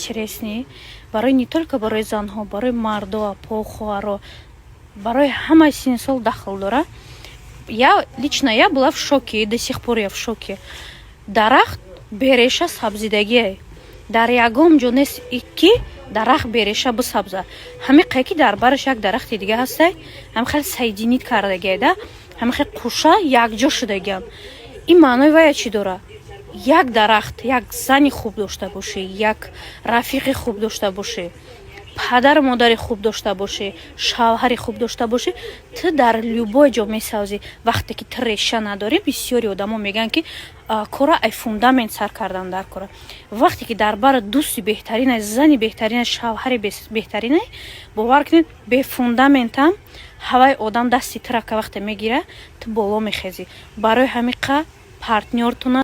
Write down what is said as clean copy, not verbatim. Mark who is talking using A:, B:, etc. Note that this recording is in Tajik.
A: Интересный барои, не только барои занҳо, барои мардо, апо, хоҳаро, барои ҳамаи синни сол дахл дора. Я лично, я была в шоке и до сих пор я в шоке. Дарахт береша сабзидагие дар ягон ҷо нест, ки дарахт береша бисабза. Ҳами қай ки дар бараш як дарахти дига ҳастай, ҳами хел соединить кардагиай да, ҳами хел қуша якҷо шудагиан. Ин маънои вая чӣ дора? Як дарахт, як зани хуб дошта бошӣ, як рафиқи хуб дошта бошӣ, падару модари хуб дошта бошӣ, шавҳари хуб дошта бошӣ, ту дар любой ҷо месавзӣ. Вақте ки ту реша надорӣ, бисёри одамо мегӯянд, ки кора ай фундамент сар кардан дар кора. Вақте ки дар бара дӯсти беҳтаринай, зани беҳтаринай, шавҳари беҳтаринай, бовар кунед, бефундаментам ҳавай одам дасти турака вақте мегира, ту боло мехезӣ. Барои ҳамиқа партнёртуна